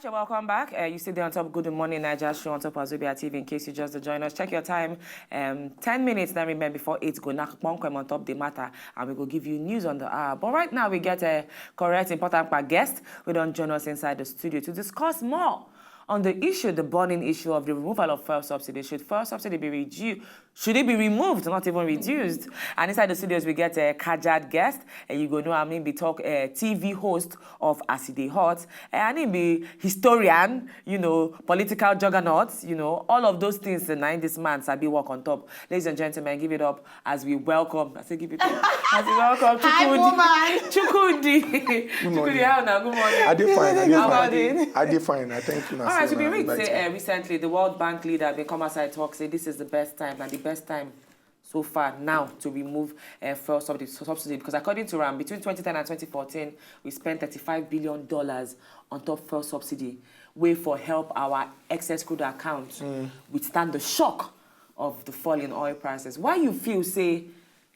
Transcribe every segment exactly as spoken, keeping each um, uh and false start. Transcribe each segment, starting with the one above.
You're welcome back. Uh, you still there on top Good Morning Naija show on top of Zobia T V. In case you just join us, check your time. Um, ten minutes now remain before eight go knock on top the matter, and we go give you news on the hour. But right now, we get a correct, important pa guest. We don't join us inside the studio to discuss more on the issue, the burning issue of the removal of fuel subsidy. Should fuel subsidy be reduced? Should it be removed, not even reduced? And inside the studios, we get a Kajad guest. And you go know, I mean, be talk uh, T V host of As E Dey Hot. And he be historian, you know, political juggernaut, you know, all of those things. And this man, Sabi, walk on top. Ladies and gentlemen, give it up as we welcome. I say, give it up as we welcome Hi, Chukwudi. Woman. Chukwudi. Chukwudi, how now? Good morning. I dey fine. I dey How fine. are you? I dey fine. I thank you. All right, so we read say uh, recently the World Bank leader been come outside talk say this is the best time, and the best time so far now to remove uh, fuel subsidy, subsidy because according to am, between twenty ten and twenty fourteen, we spent thirty-five billion dollars on top fuel subsidy, way for help our excess crude account withstand the shock of the fall in oil prices. Why you feel say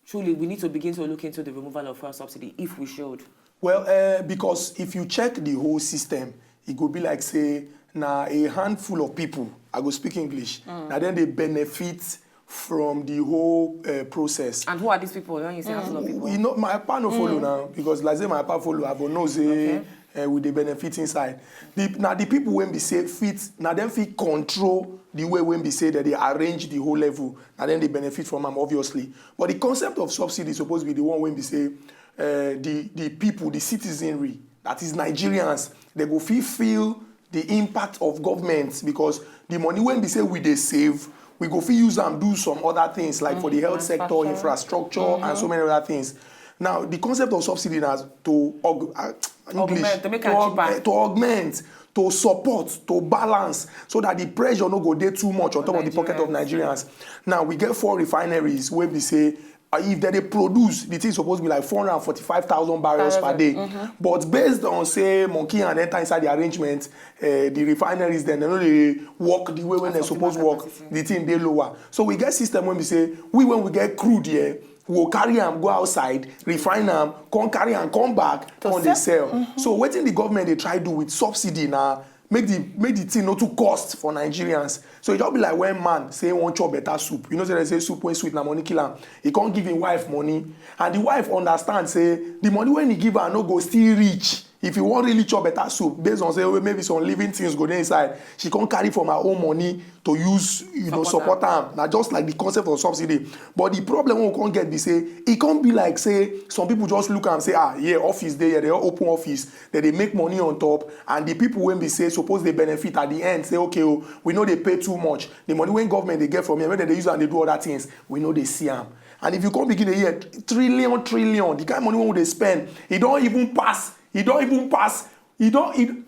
truly we need to begin to look into the removal of fuel subsidy if we should? Well, uh, because if you check the whole system, it go be like say na a handful of people. I go speak English. Now then they benefit from the whole uh, process. And who are these people when you say handful of people? You know, my pa no follow now because like say my pa follow, I go know say uh, we dey benefit inside. The, now the people when be say fit, now them fit control the way when be say that they arrange the whole level, and then they benefit from them obviously. But the concept of subsidy is supposed to be the one when be say uh, the the people, the citizenry, that is Nigerians, they go feel feel the impact of government because the money when be say we dey save, we go fit use am do some other things like for the health sector, infrastructure, and so many other things. Now, the concept of subsidy na to aug- uh, English Augment, to make to, am aug- cheaper. eh, to augment, to support, to balance, so that the pressure no go dey too much on top of the pocket of Nigerians. Now we get four refineries where we say uh, if they dey produce, the thing supposed to be like four hundred forty-five thousand barrels per day. But based on say monkey and enter inside the arrangement, uh, the refineries then they no dey work the way when they Optimal suppose work. Capacity. The thing dey lower. So we get system when we say we when we get crude here, we go carry am go outside, refine am, come carry am come back, To come dey sell. Sell. So wetin the government dey try do with subsidy na make the make the thing no too cost for Nigerians. So e just be like when man say he wan chop better soup. You know say they say soup when sweet na money kill am. He come give him wife money, and the wife understand say the money when he give her no go still reach. If you wan really chop better soup, based on say oh, maybe some living things go dey inside, she come carry from her own money to use you know Support support am. Na just like the concept of subsidy. But the problem we come get be say e come be like say some people just look am say ah yeah, office dey here, they all open office, they dey make money on top, and the people when be say suppose they benefit at the end say okay oh, we no dey pay too much. The money when government dey get from here, when they dey use am dey do other things, we no dey see am. And if you come begin dey hear trillion trillion, the kind money wey we dey spend, e don even pass, e don even pass, e don. E,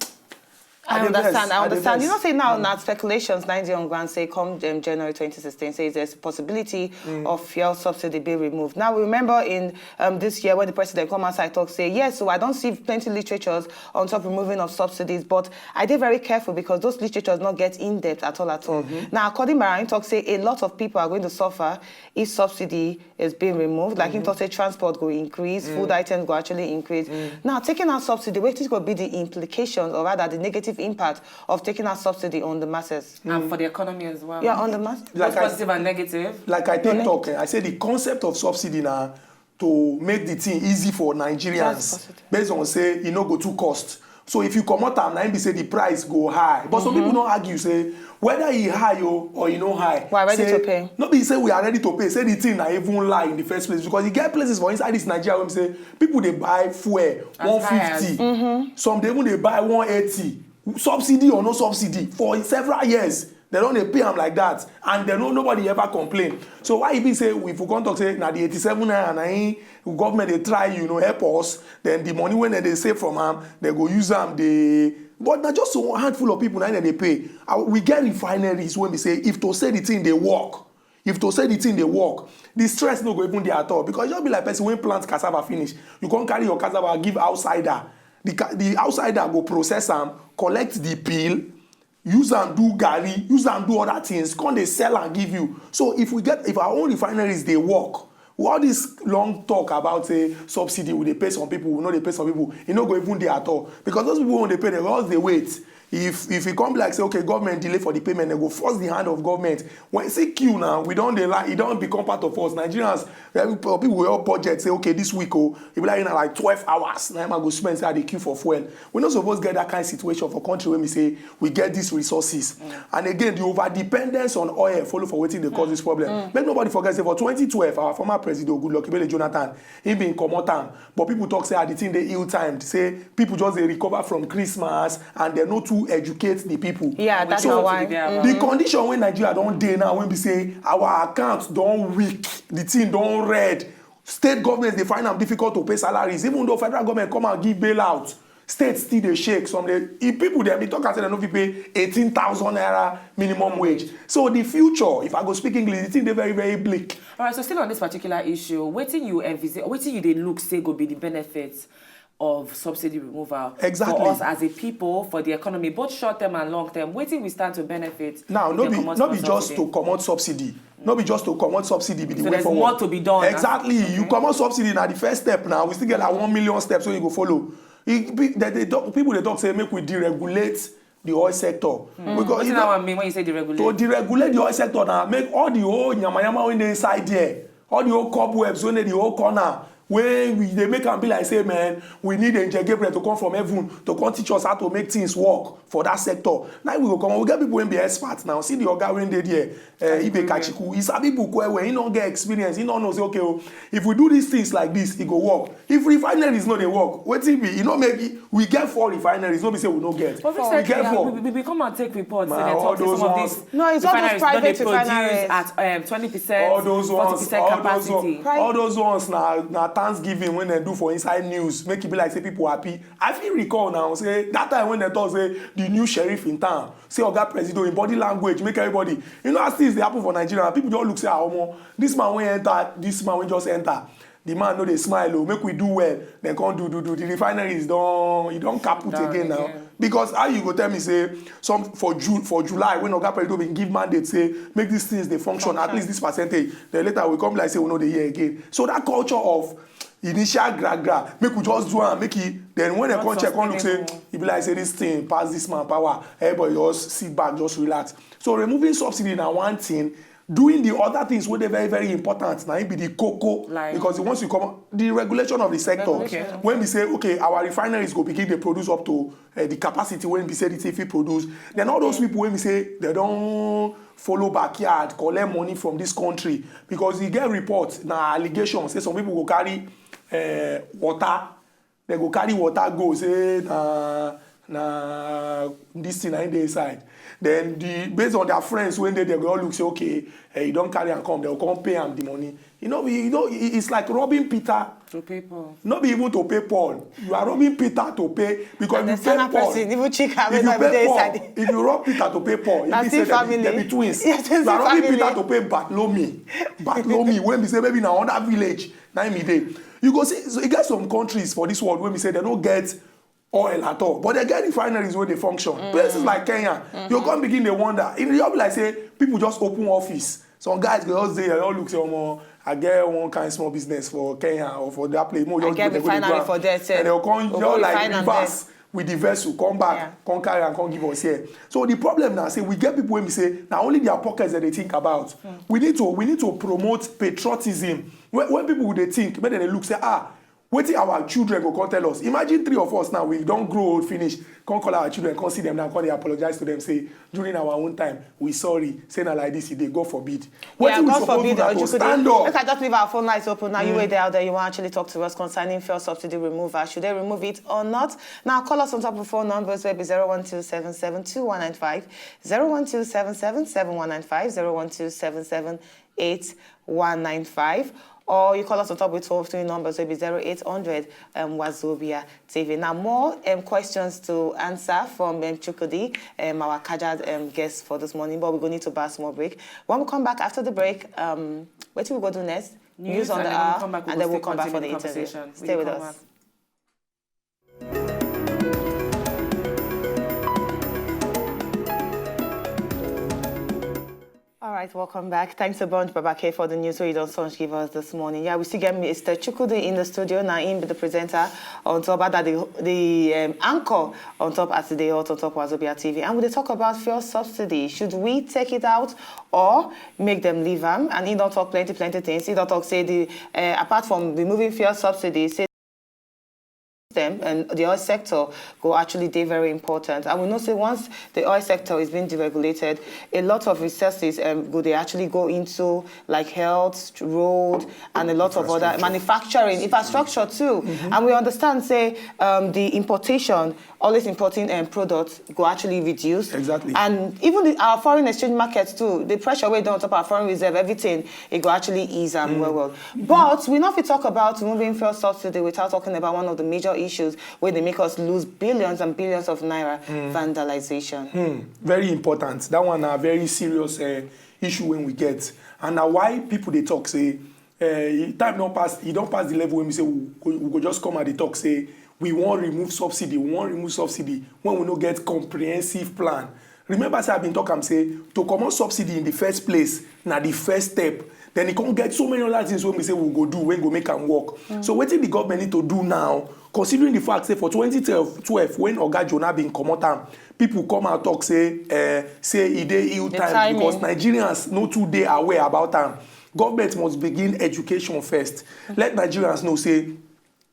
I dey understand. vex, I dey understand. You vex. Know, say now now speculations now dey on ground say come um, January twenty sixteen, says there's a possibility of fuel subsidy being removed. Now we remember in um, this year when the president come outside talk say yes, so I don't see plenty literatures on top removing of subsidies, but I dey very careful because those literatures not get in depth at all at all. Now according Mariam talk say a lot of people are going to suffer if subsidy is being removed. Like him talk say transport go increase, food items go actually increase. Now taking out subsidy, what is going to be the implications or rather the negative impact of taking out subsidy on the masses? And for the economy as well. Yeah, on the mass. Both Like I- positive and negative. Like I take talk, eh, I say the concept of subsidy na to make the thing easy for Nigerians That's positive. Based on say e no go too cost. So if you comot am, na im be say the price go high. But some people no argue say whether e high o or e no high. We are ready say, to pay. No be say we are ready to pay. Say the thing na even lie in the first place because e get places for inside this Nigeria wey be say people dey buy fuel As high as- one fifty, some dey even dey buy one eighty, subsidy or no subsidy for several years. They don dey pay am like that, and they no nobody ever complain. So why e be say if we come talk say na the eighty-seven naira na im government dey try you know help us, then the money wey dem dey save from am, dem go use am dey. But na just one handful of people na im dem dey pay. Uh, we get refineries wey be say if to say the thing dey work, if to say the thing dey work, the stress no go even dey at all because e just be like person wey plant cassava finish, you come carry your cassava give outsider, the ca- the outsider go process am, collect the peel, use am do garri, use am do other things, come dey sell am give you. So if we get, if our own refineries dey work, all this long talk about say subsidy we dey pay some people, we no dey pay some people, e no go even dey at all because those people wey dey pay, dem go just dey wait. If if e come be like say, okay, government delay for the payment, dem go force the hand of government. When see queue now, we don dey like, e don become part of us. Nigerians, every people wey all budget say, okay, this week, oh, e be like na like twelve hours na im I go spend say I dey queue for fuel. We no suppose get that kind situation for country wey we say we get these resources. And again, the over dependence on oil follow for wetin dey cause this problem. Make nobody forget say for twenty twelve, our former president, Goodluck Ebele Jonathan, he been comot am, but people talk say, ah, the thing dey ill-timed, say people just dey recover from Christmas and dem no too educate the people. Yeah, that's So, why. The condition wey Nigeria don dey now, wey be say our account don weak, the thing don red, state governments dey find am difficult to pay salaries, even though federal government come and give bailout, state still dey shake. Some dey, if people dem dey talk am say dem no fit pay eighteen thousand naira minimum wage. So the future, if I go speak English, the thing dey very, very bleak. All right, so still on this particular issue, wetin you envisage, wetin you dey look say go be the benefits of subsidy removal Exactly. for us as a people, for the economy, both short term and long term? Wetin we stand to benefit? Now, if no dem be comot no small be just subsidy? To comot subsidy, no be just to comot subsidy be the So way there's forward. More to be done. Exactly, you comot subsidy na the first step. Now we still get like one million steps wey you go follow. E be, they, they talk, people dey talk say make we deregulate the oil sector. Because Wetin you that know, one mean when you say to deregulate? deregulate the oil sector now, make all the whole yamayama wey dey inside there, all the whole cobwebs wey dey the whole corner, wey we dey make am be like say, man, we need Angel Gabriel to come from heaven to come teach us how to make things work for that sector. Now we go come, we get people wey be experts now. See the oga wey dey there, uh, Ibe Kachiku. He sabi book well well. He no get experience. He no know say, okay, oh, if we do these things like this, e go work. If refineries no dey work, wetin be? E no make it, we get four refineries. No be say we no get. But We recently, get uh, four. we, we, we come and take reports. Ma, Say they all talk say those some of ones. these No, it's all those refineries don't private dey produce refineries. At um, twenty percent, All those forty ones, percent all those capacity. ones, all those ones na na Thanksgiving when they do for inside news, make it be like say people happy. I feel recall now say that time when they talk say the new sheriff in town, say oga president in body language, make everybody, you know, as things dey happen for Nigeria, people don look say, ah, omo, this man wey enter, this man wey just enter, the man no dey smile o, make we do well. Then come do do do, the refineries don, e don kaput Down again now. Again. Because how you go tell me say some for June, for July, when oga president bin give mandate say make these things dey function, at least this percentage, then later we come like say we no dey hear again. So that culture of initial gra gra, make we just do am, make e, then when they come check, come look say e be like say this thing pass this man power, everybody just sit back, just relax. So removing subsidy na one thing, doing the other things wey dey very, very important na im be the koko. Because once you come, the regulation of the sector, when we say, okay, our refineries go begin dey produce up to uh, the capacity wey be say the thing fit produce, then all those people wey be say they don follow backyard collect money from this country, because e get report, na allegation say some people go carry uh, water, they go carry water go say na na this thing na im dey inside. Then the, based on their friends wey dey there, go all look say, okay, eh, you don carry am come, they go come pay am the money. You know, you know, it's like robbing Peter. To pay Paul. No be even to pay Paul. You are robbing Peter to pay, because if you pay Paul, even Chika, if you pay Paul, if you rob Peter to pay Paul, if you say they be twins, you are robbing Peter to pay Bartholomew. Bartholomew, when we say maybe na another village, na him e dey. You go see, so e get some countries for this world wey we say they no get oil at all, but they get refineries wey dey function. Places like Kenya, you come begin dey wonder. E just be like say people just open office. Some guys go just dey, they all look say, omo, I get one kind small business for Kenya or for that place. Mo just go dey go dey do am. And they go come just like reverse with the vessel, come back, come carry and come give us here. So the problem now say we get people wey we say na only their pockets that they think about. We need to we need to promote patriotism. When, when people dey think, make dem dey look say, ah, wetin our children go come tell us? Imagine three of us now, we don grow old finish, come call our children, come see them now, come dey apologize to them, say, during our own time, we sorry, say na like this e dey, God forbid. Yeah, Wetin we God suppose do forbid. na to Ojukwu, stand up. Make I just leave our phone lines open now. You wait there, out there, you want to actually talk to us concerning fuel subsidy removal. Should they remove it or not? Now, call us on top of phone numbers, where be zero one two seven seven two one nine five, zero one two seven seven seven one nine five, zero one two seven seven eight one nine five, or you call us on top with toll-free numbers, will be zero eight hundred um, Wazobia T V. Now, more um, questions to answer from um, Chukwudi, um, our Kajad um, guest for this morning, but we're going to need to buy a small break. When we come back after the break, um, what will we go do next? News on the hour, and then we'll come back for the interview. Stay with us. All right, welcome back. Thanks a bunch, Baba K, for the news wey you don song give us this morning. Yeah, we still get Mister Chukwudi in the studio. Now, him be the presenter on top, that the, the um, anchor on top as they hot on top Wazobia T V. And we dey talk about fuel subsidy. Should we take it out or make them leave am? And he don talk plenty, plenty things. He don talk say the uh, apart from removing fuel subsidy, say them and the oil sector go actually dey very important. And we know say once the oil sector is being deregulated, a lot of resources um, go they actually go into like health, road, and a lot of other manufacturing infrastructure too. And we understand say um, the importation, always importing um, products go actually reduce. Exactly. And even the, our foreign exchange markets too, the pressure wey dey on top our foreign reserve, everything, it go actually ease am well well. But we no fit talk about removing fuel subsidy without talking about one of the major issues wey dey make us lose billions and billions of naira, vandalization. Very important. That one na very serious uh, issue when we get. And na why people dey talk say uh, time don pass, e don pass the level when we say we go, we go just come and dey talk say we wan remove subsidy, we wan remove subsidy when we no get comprehensive plan. Remember say I been talk am say to comot subsidy in the first place na the first step. Then e come get so many other things wey we say we go do wey go make am work. So wetin the government need to do now, considering the fact say for twenty twelve when Oga Jonah been comot am, people come out talk say uh, say e dey ill time because Nigerians no too dey aware about am. Government must begin education first. Let Nigerians know say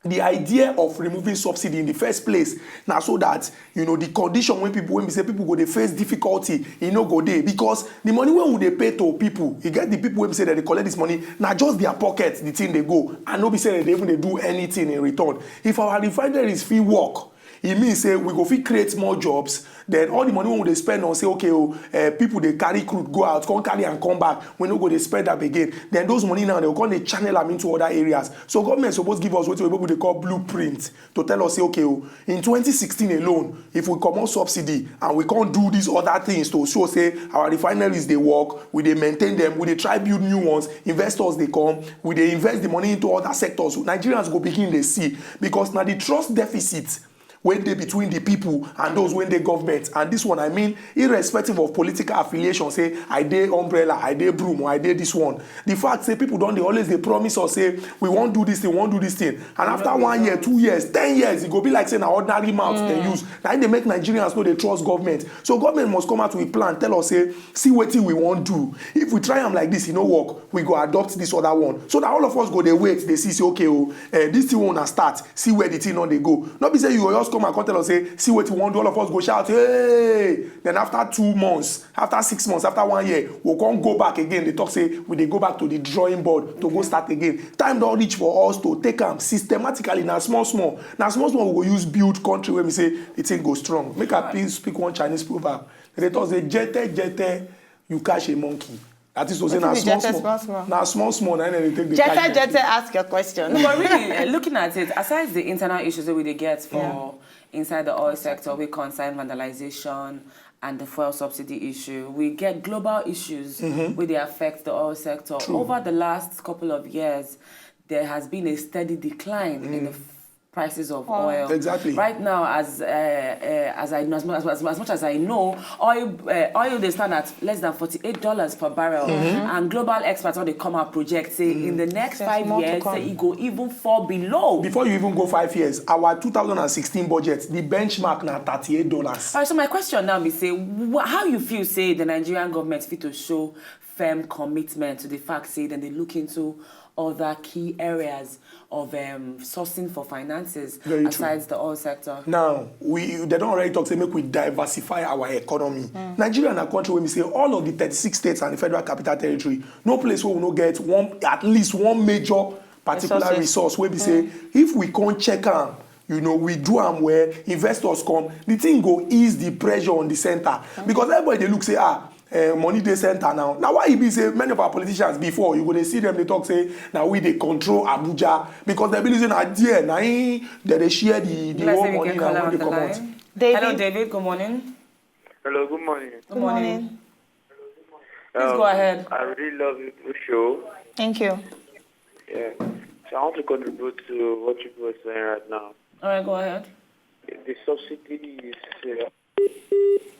the idea of removing subsidy in the first place na so that you know the condition when people when we say people go dey face difficulty, e no go dey, because the money wey we dey pay to people, e get the people wey be say dem dey collect this money, na just their pocket the thing dey go, and no be say dem dey even dey do anything in return. If our refineries fit work, e mean say we go fit create more jobs. Then all the money wey we dey spend on say okay o, uh, people dey carry crude go out, come carry and come back, we no go dey spend am again. Then those money now, they go come dey channel am into other areas. So government suppose give us wetin people dey call blueprint to tell us say okay o, in twenty sixteen alone, if we comot subsidy and we come do these other things to show say our refineries dey work, we dey maintain them, we dey try build new ones, investors dey come, we dey invest the money into other sectors, Nigerians go begin dey see, because na the trust deficit wey dey between the people and those wey dey government. And this one, I mean, irrespective of political affiliation, say I dey Umbrella, I dey Broom, or I dey this one. The fact say people don dey always dey promise us say we wan do this thing, we wan do this thing, and after one year, two years, ten years, e go be like say na ordinary mouth dem use. Na im dey make Nigerians no dey trust government. So government must come out with plan, tell us say see wetin we wan do. If we try am like this, e no work, we go adopt this other one. So that all of us go dey wait, dey see say okay o, eh, this thing wey una start, see where the thing don dey go. No be say you go just come and come tell us say see wetin we wan do, all of us go shout hey. Then after two months, after six months, after one year, we come go back again, dey talk say we dey go back to the drawing board to go start again. Time don reach for us to take am systematically, na small small, na small small we go use build country wey be say the thing go strong. Make I please speak one Chinese proverb. Dem dey talk say jete jete, you catch a monkey. That is to say na small small, na small small na im dem dey take dey catch monkey. Jete jete, ask your question. But really, uh, looking at it, aside the internal issues that we dey get for inside the oil sector, we concern vandalization and the fuel subsidy issue. We get global issues where they affect the oil sector. Over the last couple of years, there has been a steady decline in the prices of oil. Exactly. Right now, as uh, uh, as I as, as, as much as I know, oil uh, oil dey stand at less than forty-eight dollars per barrel, and global experts, when they come out, project say in the next five years, say e go even fall below. Before you even go five years, our two thousand and sixteen budget, the benchmark na thirty-eight dollars. All right, so my question now be say, wh- how you feel say the Nigerian government fit to show firm commitment to the fact say then they look into other key areas of um, sourcing for finances Very true. Aside the oil sector? Now, we they don already talk say make we diversify our economy. Nigeria na country wey be say all of the thirty-six states and the Federal Capital Territory, no place wey we no get one, at least one major particular Resources. Resource wey be say if we come check am, you know, we do am well, investors come, the thing go ease the pressure on the center, because everybody dey look say ah, eh, money dey center now. Na why e be say many of our politicians before, you go dey see them dey talk say na we dey control Abuja, because dem believe say na there na im dem dey share the the Like whole say we money get na caller when on dey the comot. Line. David. Hello, David. Good morning. Hello, good morning. Good morning. Please go ahead. I really love your show. Thank you. Yeah. So I want to contribute to what you were saying right now. All right, go ahead. The subsidy is uh,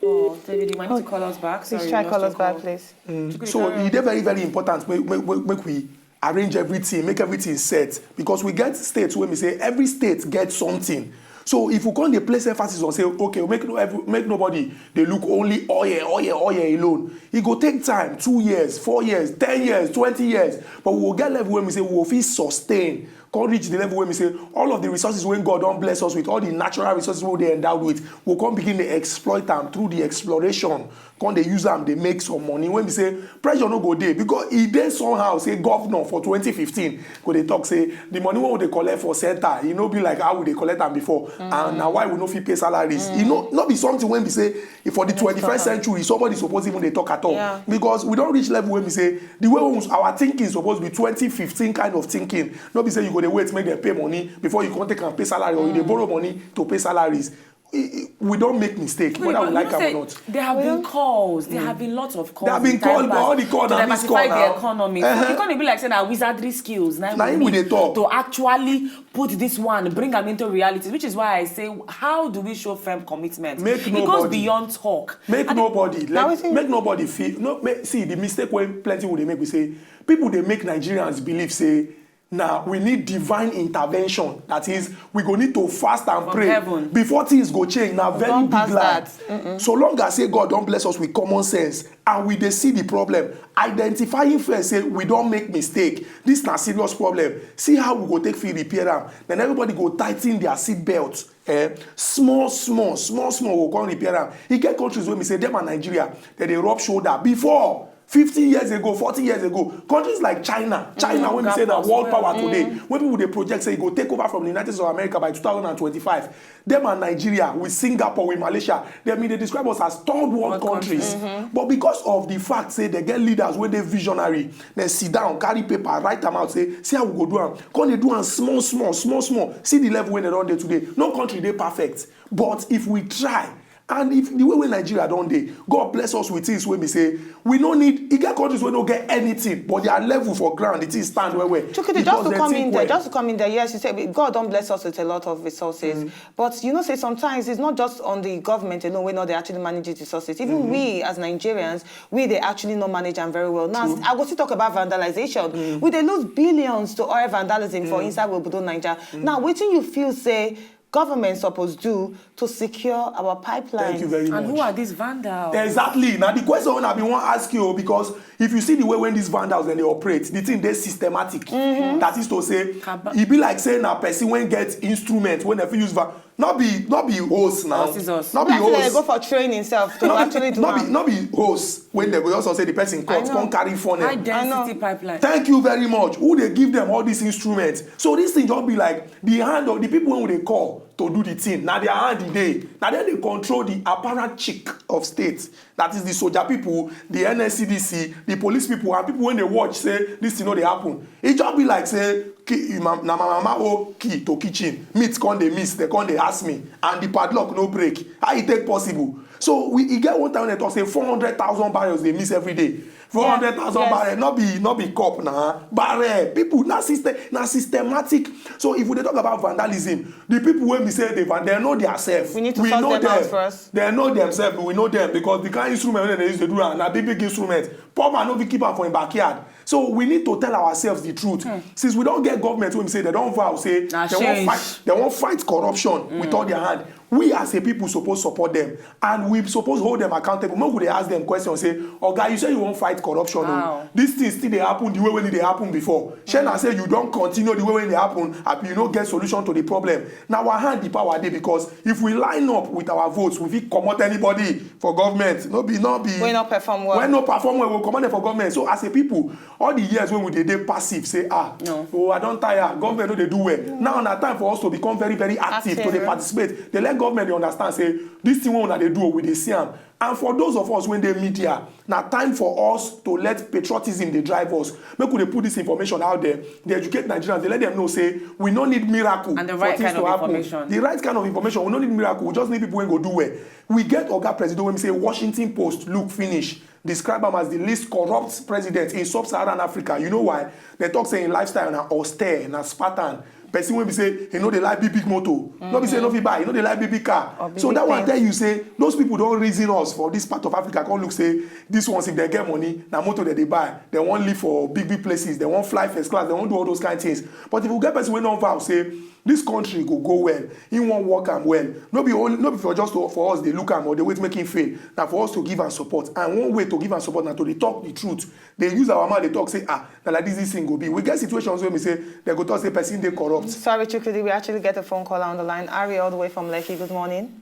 Oh, David, you might need to call us back. Sorry, Please try we call lost us back, your call. Please. Chukwudi, So carry on. E dey very very important make make make make we arrange everything, make everything set, because we get states wey be say every state get something. So if we come dey place emphasis on say, okay, make no every, make nobody dey look only oil, oil, oil alone, e go take time, two years, four years, ten years, twenty years, but we go get level wey be say we go fit sustain, come reach the level wey be say all of the resources wey God don bless us with, all the natural resources wey we dey endowed with, we go come begin dey exploit am through the exploration, come dey use am dey make some money wey be say pressure no go dey, because e dey somehow say governor for twenty fifteen go dey talk say the money wey we dey collect for center, e no be like how we dey collect am before, and na why we no fit pay salaries. E no no be something wey be say for the twenty-first century somebody suppose even dey talk at all, Yeah. because we don reach level wey be say the way we, our thinking suppose be twenty fifteen kind of thinking. No be say you go dey wait make dem pay money before you come take am pay salary, or you dey borrow money to pay salaries. I- I- we don make mistake, Well, whether we you like know am say or not. There have been calls. There have been lots of calls. There have been in time calls, but past all the call to na miss call diversify the now. Economy. So Uh-huh. e come dey be like say na wizardry skills. Na Na we him we need dey talk. to actually put this one, bring am into reality, which is why I say, how do we show firm commitment? Make It goes nobody- beyond talk. Make And nobody Now let, wetin- make nobody feel no make, see the mistake wey plenty people dey make, we say people dey make Nigerians believe say na we need divine intervention, that is we go need to fast and From pray heaven. Before things go change. Na very Don big pass lie. That. So long as say God don bless us with common sense and we dey see the problem, identifying first say we don make mistake, this na serious problem, see how we go take fit repair am, then everybody go tighten their seat belt, eh, small small small small, we go come repair am. E get countries wey be say dem and Nigeria, dem dey rub shoulder before, fifty years ago, forty years ago. Countries like China, China, Mm, wey be say na gap us world well. Power today, wey people dey project say e go take over from the United States of America by two thousand and twenty-five. Dem and Nigeria, with Singapore, with Malaysia, dem bin dey describe us as third world World countries. countries. But because of the fact say dem get leaders wey dey visionary, dem sit down, carry paper, write am out, say, see how we go do am. Come dey do am small small, small small. See the level wey dem don dey today. No country dey perfect, but if we try, and if the way wey Nigeria don dey, God bless us with things wey be say we no need. E get countries wey no get anything, but their level for ground, the thing stand well well. Chukwudi, Because just to dem come think in there, well. Just to come in there, yes, you said God don bless us with a lot of resources, but you know say sometimes it's not just on the government alone wey no dey actually manage these resources. Even we as Nigerians, we dey actually not manage am very well. Now I go still talk about vandalization. We dey lose billions to oil vandalism for inside we obodo Naija. Now wetin you feel say government suppose do to secure our pipeline? Thank you very And much. Who are these vandals? Exactly. Now the question I bin wan ask you, because if you see the way when these vandals dem dey operate, the thing dey systematic. That is to say, Kaba- e be like say na person wey get instrument wey dem fit use van. No be no be hose now. Oh, scissors. No be Like say dem hose. go for training self to No actually be do no be am. No be hose when dem go just say the person cut know. come carry funnel. High density I know. pipeline. Thank you very much. Who dey give them all these instruments? So this thing just be like the hand of the people wey we dey call to do the thing. Na their hand e dey. Na dem dey control the apparatchik of state. That is the soldier people, the N S C D C, the police people, and people wey dey watch say this thing no dey happen. E just be like say ki- na my mama own key to kitchen. Meat come dey miss, dem come dey ask me, and the padlock no break. How e take possible? So we e get one time when dem talk say four hundred thousand barrels dey miss every day. Four hundred thousand Yes. Barrel, no be no be cup na barrel. People na system na systematic. So if we dey talk about vandalism, the people wey be say dey van, dem know their self. We need to we sort know them out first. Dem know themselves. We know them because the kind instrument wey dem dey use dey do am na big big instrument. Poor man no fit keep am for im backyard. So we need to tell ourselves the truth. Since we don get government wey be say dem don vow say Na dem wan change. Fight, dem wan fight corruption with all their hand. We as a people suppose support them, and we suppose hold them accountable. Make we dey ask them question say, oga, you say you wan fight corruption o. How? This thing still dey happen the way wey e dey happen before. Shey na say you don continue the way wey e dey happen, abi you no get solution to the problem? Na our hand the power dey, because if we line up with our votes, we fit comot anybody for government. No be no be Wey no perform well. Wey no perform well, we comot them for government. So as a people, all the years wey we dey dey passive say, ah, No. oh, I don tire, government no dey do well. Now na time for us to become very very active, to dey Active. Participate. Dey let government dey understand say this thing wey una dey do, we dey see am. And for those of us wey dey media, na time for us to let patriotism dey drive us. Make we dey put this information out there, dey educate Nigerians, dey let them know say we no need miracle And the for right things kind to of happen. Information. The right kind of information. We no need miracle. We just need people wey go do well. We get oga Presido wey say Washington Post look finish, describe am as the least corrupt president in sub-Saharan Africa. You know why? Dem talk say im lifestyle na austere, na Spartan. Person wey be say e no dey like big big motor, no be say e no fit buy, e no dey like big big car. So that one tell you say those people don reason us for this part of Africa, come look say this ones, if dem get money, na motor dem dey buy, dem wan live for big big places, dem wan fly first class, dem wan do all those kind things. But if we get person wey don vow say this country go go well, he wan work am well, no be only, no be for just to, for us dey look am or dey wait make him fail. Na for us to give am support, and one way to give am support na to dey talk the truth. Dey use our mouth dey talk say, ah, na like this this thing go be. We get situations wey be say dem go talk say person dey corrupt. Sorry, Chukwudi, we actually get a phone caller on the line. Harry, all the way from Lekki. Good morning.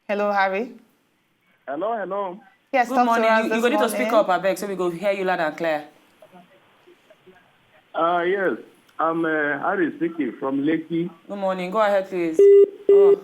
Hello, Harry. Hello, hello. Yes, Good talk morning. to us You, you this go need to speak morning. up, abeg, so we go hear you loud and clear. Uh, yes, I'm uh, Harry speaking from Lekki. Good morning. Go ahead, please. Oh,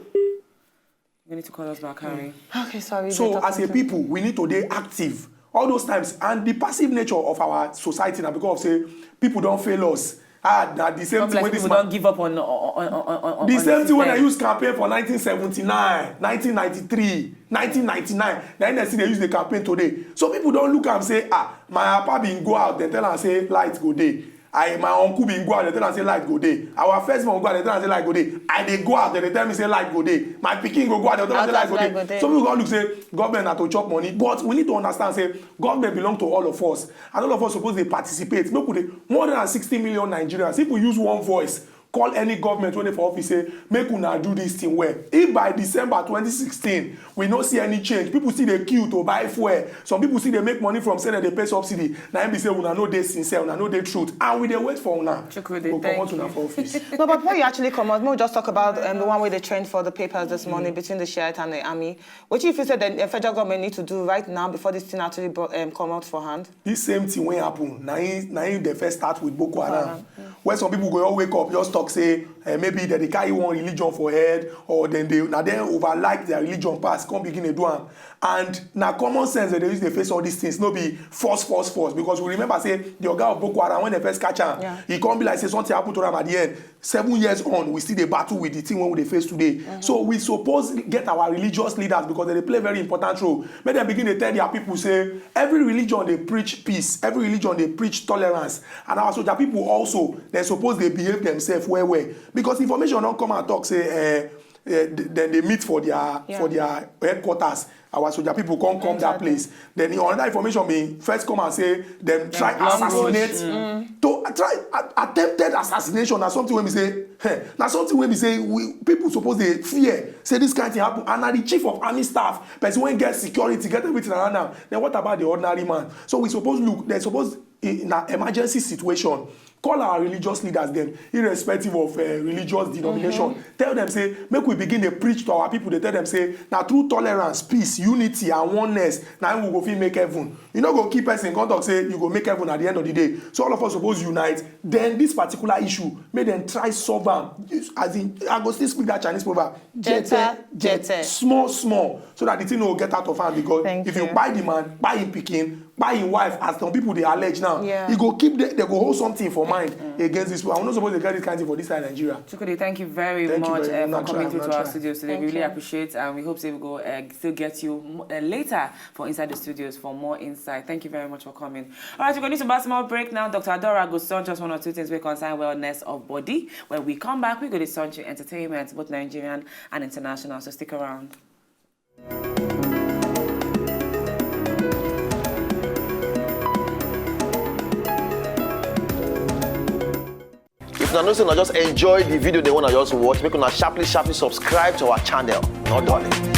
you need to call us back, Harry. Okay, sorry. So, as a people, we need to dey active all those times. And the passive nature of our society na because of say people don fail us. Ah, na the same Come thing like wey this people man don give up on on on on on on the on same thing wey dem system. use campaign for nineteen seventy-nine, nineteen ninety-three, nineteen ninety-nine, na im dem still dey use the campaign today. So people don look am say, ah, my papa bin go out, dem tell am say light go dey. I, my uncle bin go out, dem tell am say light go dey. Our first born go out, dem tell am say light go dey. I dey go out, dem dey tell me say light go dey. My pikin go go out, dem tell am say light go dey. Some people go look say government na to chop money, but we need to understand say government belong to all of us, and all of us suppose dey participate. Make we dey, one hundred and sixty million Nigerians, if we use one voice call any government wey dey for office say make una do this thing well, if by December twenty sixteen we no see any change, people still dey queue to buy fuel, some people still dey make money from say dem dey pay subsidy, na im be say una no dey sincere, una no dey truth, and we dey wait for una. Chukwudi, go comot una for office. No, but before you actually come out, we'll just talk about um, the one way they trained for the papers this morning between the Shiite and the army. What do you feel said the federal government need to do right now before this thing actually brought, um, come out for hand? This same thing wey happen, na im, na im dey first start with Boko Haram. Haram, yeah. Where some people go just wake up, just talk say, eh, maybe dem dey carry one religion for head, or dem dey, na dem over like their religion pass, come begin dey do am. And na common sense dem dey use dey face all these things, no be force, force, force. Because we remember say the oga of Boko Haram, when dem first catch am, Yeah. e come be like say something happen to am at the end. Seven years on, we still dey battle with the thing wey we dey face today. So we suppose get our religious leaders, because dem dey play very important role. Make dem begin dey tell their people say every religion dey preach peace, every religion dey preach tolerance, and our soldier people also, dem suppose dey behave themselves well well, because information don come and talk say, eh, eh, th- dem dey meet for their Yeah. for their headquarters. Our soldier people come come that Exactly. place. Then another information bin first come and say dem try block road. assassinate, to try a- attempted assassination. Na something wey be say, eh, na something wey be say we people suppose dey fear say this kind thing happen. And na the chief of army staff, person wey get security, get everything around am. Then what about the ordinary man? So we suppose look, dem suppose, eh, na emergency situation. Call our religious leaders dem, irrespective of uh, religious denomination. Tell them say make we begin dey preach to our people. Dey tell them say na through tolerance, peace, unity, and oneness na im we go fit make heaven. You no go kill person come talk say you go make heaven at the end of the day. So all of us suppose unite. Then this particular issue, make dem try solve am. As in, I go still speak that Chinese proverb. Jete, jete. Small, small, so that the thing no go get out of hand. Because Thank if you you. buy the man, buy him pikin, buy him wife, as some people dey allege now, Yeah. e go keep the, they go hold something for mind against this people. I no suppose dey get this kind thing for this side of Nigeria. Chukwudi, thank you very Thank you much very uh, for much. coming Natural, through to our natural. studios today. Thank We really you. appreciate, and we hope say we go uh, still get you mo- uh, later for inside the studios for more insight. Thank you very much for coming. All right, we're going to buy a small break now. Doctor Adora goes on just one or two things we concern wellness of body. When we come back, we're going to turn to entertainment, both Nigerian and international. So stick around. If una know say una just enjoy the video dem wey una just watch, make una sharply sharply subscribe to our channel. No dulling.